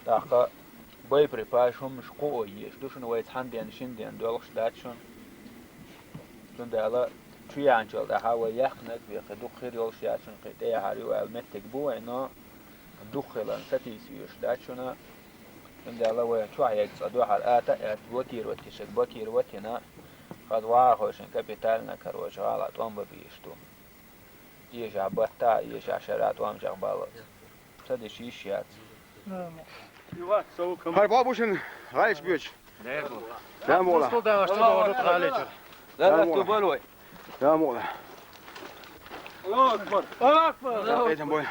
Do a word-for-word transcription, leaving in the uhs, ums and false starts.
ТӀаккха боеприпас хӀумаш кхуо еш ду шуна, вай цхьан ден, шин ден доьлхуш дац шуна. Цундела чу яьнчул тӀаьхьа вай яхнарг векхи дукха хир йолуш яц шуна, кхин тӀехьара ю аьлла меттиг бу вайн, но дукха хиларна сатийса везаш дац шуна. Цундела вай чохь егга цкъа дуьхьал ата а аьтта, вотир ватишаг бакир ватина, хаза вахахойшин капитально, короче, гӀала тӀом бан бийш ду. Эша баттахь, эша шара тӀом чӀагӀбаллалц. Ца деш йиш яц. Хьай бо бу шин гӀайш боьчу. Да, мола. Ту балой. Да, мола. Аллаху акбар. Аллаху акбар. Да, этим бой.